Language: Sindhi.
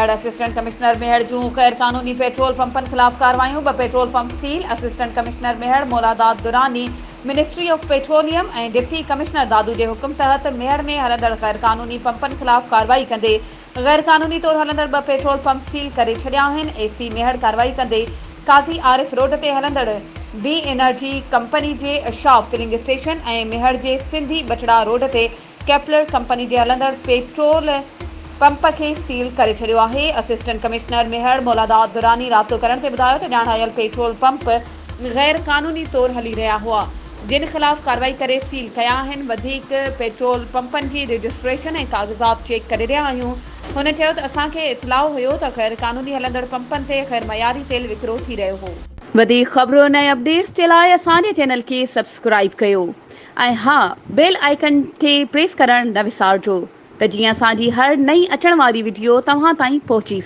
ميهڙ، اسسٽنٽ ڪمشنر ميهڙ جون غير قانوني پيٽرول پمپن خلاف ڪارروايون، ٻه petrol pump seal, assistant commissioner Mehar Moladad Durrani ministry of petroleum ۽ deputy commissioner Dadu جي حڪم تحت ميهڙ ۾ هلندڙ غير قانوني پمپن خلاف ڪارروائي ڪندي غير قانوني طور هلندڙ ٻه پيٽرول پمپ سيل ڪري ڇڏيا آهن، اي سي ميهڙ ڪارروائي ڪندي قاضي عارف روڊ تي هلندڙ بي انرجي ڪمپني جي شاپ فلنگ اسٽيشن ۽ ميهڙ جي سنڌي ٻٽڙا روڊ تي ڪيپلر ڪمپني جي هلندڙ پيٽرول پمپ کي سيل ڪري ڇڏيو آهي. اسسٽنٽ ڪمشنر ميهڙ مولاداد دراني رابطو ڪرڻ تي ٻڌايو ته ڄاڻايل پيٽرول پمپ غير قانوني طور هلي رهيا هئا جن خلاف ڪارروائي ڪري سيل ڪيا آهن وڌيڪ پيٽرول پمپن جي رجسٽريشن ۽ ڪاغذات چيڪ ڪري رهيا آهيون هن چيو ته اسان کي اطلاع هيو ته غير قانوني هلندڙ پمپن تي غير معياري تيل وڪرو ٿي رهيو هو. وڌيڪ خبرن ۽ اپڊيٽس جي لاء اسان جي چينل کي سبسڪرائيب ڪيو. ۽ ها بيل آئيڪن کي پريس ڪرڻ نه وسارجو ته جيئن اسان جي هر نئين اچڻ واري وڊيو توهان تائين پهچي سگهي.